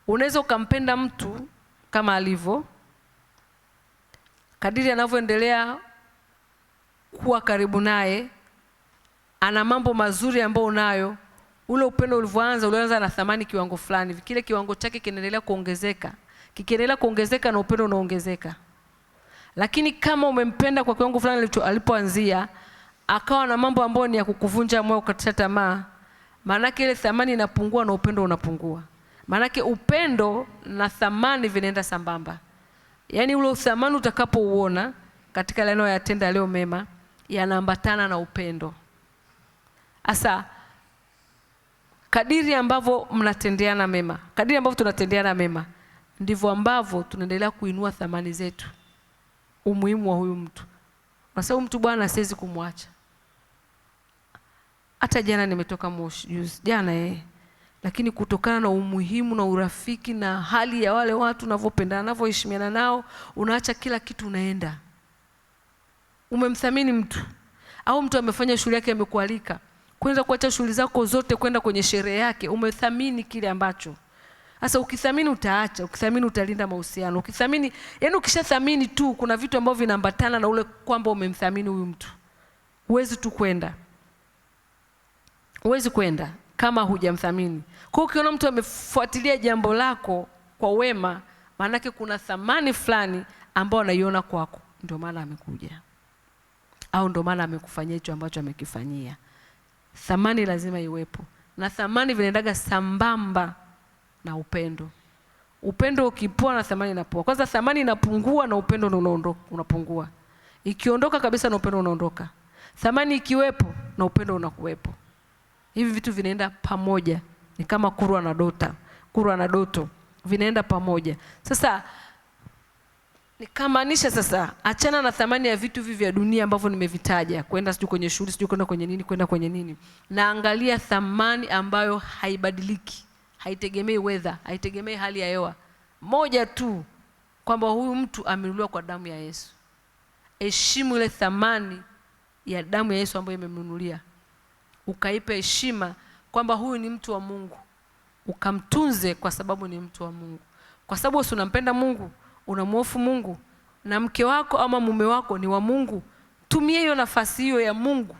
Unaweza ukampenda mtu kama alivyo, kadiri anavyoendelea kuwa karibu naye, ana mambo mazuri ambayo unayo, ule upendo ulivyoanza, ulianza na thamani kiwango fulani, kile kiwango chake kinaendelea kuongezeka, kikiendelea kuongezeka na upendo unaongezeka. Lakini kama umempenda kwa kiwango fulani alipoanzia, akawa na mambo ambayo ni ya kukuvunja moyo, kukatisha tamaa, maanake ile thamani inapungua na upendo unapungua. Maanake upendo na thamani vinaenda sambamba. Yaani ule uthamani utakapouona katika yale anayoyatenda leo mema, yanaambatana na upendo. Sasa kadiri ambavyo mnatendeana mema, kadiri ambavyo tunatendeana mema, ndivyo ambavyo tunaendelea kuinua thamani zetu, umuhimu wa huyu mtu. Kwa sababu mtu bwana siwezi kumwacha. Hata jana nimetoka Moshi juzi, jana. Lakini kutokana na umuhimu na urafiki na hali ya wale watu unavyopendana, unavyoheshimiana nao, unaacha kila kitu unaenda. Umemthamini mtu au mtu amefanya shughuli yake amekualika, kwenda kuacha shughuli zako zote kwenda kwenye sherehe yake, umethamini kile ambacho. Sasa ukithamini utaacha, ukithamini utalinda mahusiano, ukithamini, yaani ukishathamini tu kuna vitu ambavyo vinaambatana na ule kwamba umemthamini huyu mtu. Huwezi tu kwenda. Huwezi kwenda kama hujamthamini. Kwa hiyo ukiona mtu amefuatilia jambo lako kwa wema, maanake kuna thamani fulani ambayo anaiona kwako, ndio maana amekuja. Au ndio maana amekufanyia hicho ambacho amekifanyia. Thamani lazima iwepo. Na thamani vinaendaga sambamba na upendo. Upendo ukipoa na thamani inapoa. Kwanza thamani inapungua na upendo ndio unapungua. Ikiondoka kabisa na upendo unaondoka. Thamani ikiwepo na upendo unakuwepo. Hivi vitu vinaenda pamoja. Ni kama kurwa na dota, kurwa na doto, vinaenda pamoja. Sasa nikamaanisha sasa achana na thamani ya vitu hivi vya dunia ambavyo nimevitaja, kwenda sijui kwenye shughuli, sijui kwenda kwenye nini, kwenda kwenye nini. Naangalia thamani ambayo haibadiliki, haitegemei weather, haitegemei hali ya hewa. Moja tu, kwamba huyu mtu amenunuliwa kwa damu ya Yesu. Heshimu ile thamani ya damu ya Yesu ambayo imemnunulia. Ukaipe heshima kwamba huyu ni mtu wa Mungu. Ukamtunze kwa sababu ni mtu wa Mungu. Kwa sababu wewe unampenda Mungu, unamhofu Mungu, na mke wako ama mume wako ni wa Mungu, tumia hiyo nafasi hiyo ya Mungu.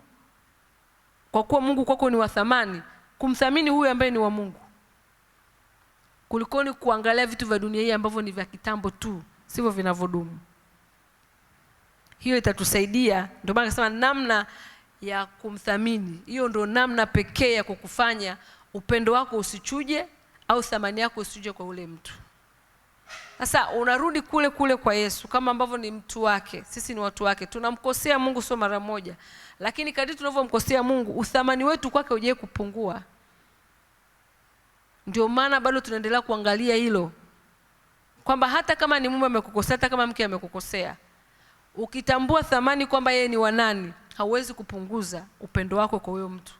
Kwa kuwa Mungu kwako ni wa thamani, kumthamini huyu ambaye ni wa Mungu. Kulikoni kuangalia vitu vya dunia hii ambavyo ni vya kitambo tu, sivyo vinavyodumu. Hiyo itatusaidia. Ndio maana nasema namna ya kumthamini. Hiyo ndio namna pekee ya kukufanya upendo wako usichuje au thamani yako usichuje kwa ule mtu. Sasa unarudi kule kule kwa Yesu kama ambavyo ni mtu wake. Sisi ni watu wake. Tunamkosea Mungu sio mara moja. Lakini kadri tunavyomkosea Mungu, uthamani wetu kwake hujawahi kupungua. Ndio maana bado tunaendelea kuangalia hilo. Kwamba hata kama ni mume amekukosea, hata kama mke amekukosea, ukitambua thamani kwamba yeye ni wa nani, hauwezi kupunguza upendo wako kwa huyo mtu.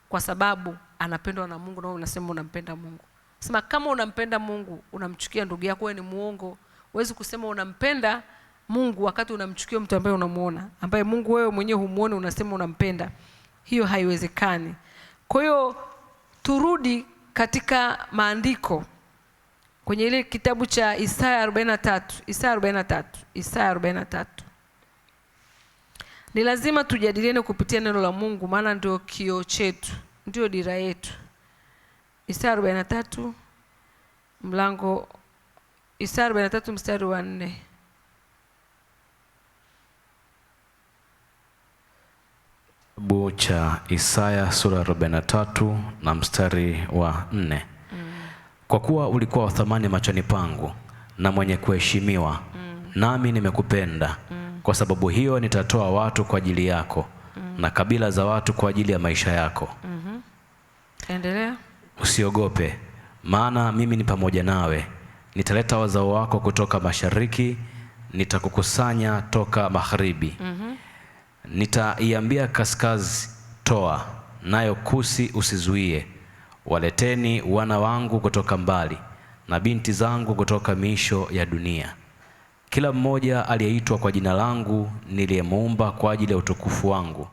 Kwa sababu anapendwa na Mungu na wewe unasema unampenda Mungu. Sema kama unampenda Mungu, unamchukia ndugu yako, wewe ni muongo. Huwezi kusema unampenda Mungu wakati unamchukia mtu ambaye unamuona, ambaye Mungu wewe mwenyewe humuoni, unasema unampenda. Hiyo haiwezekani. Kwa hiyo turudi katika maandiko kwenye ile kitabu cha Isaya 43, Isaya 43, Isaya 43. Ni lazima tujadiliane kupitia neno la Mungu, maana ndio kioo chetu, ndio dira yetu. Isaya 43 mlango, Isaya 43 mstari wa 4. Kitabu cha Isaya sura 43 na mstari wa 4. Kwa kuwa ulikuwa wa thamani machoni pangu na mwenye kuheshimiwa, nami nimekupenda. Kwa sababu hiyo nitatoa watu kwa ajili yako, na kabila za watu kwa ajili ya maisha yako. Endelea. Usiogope, maana mimi ni pamoja nawe. Nitaleta wazao wako kutoka mashariki, nitakukusanya toka magharibi. Nitaiambia kaskazi, toa, nayo kusi usizuie. Waleteni wana wangu kutoka mbali na binti zangu kutoka miisho ya dunia. Kila mmoja aliyeitwa kwa jina langu niliyemuumba kwa ajili ya utukufu wangu,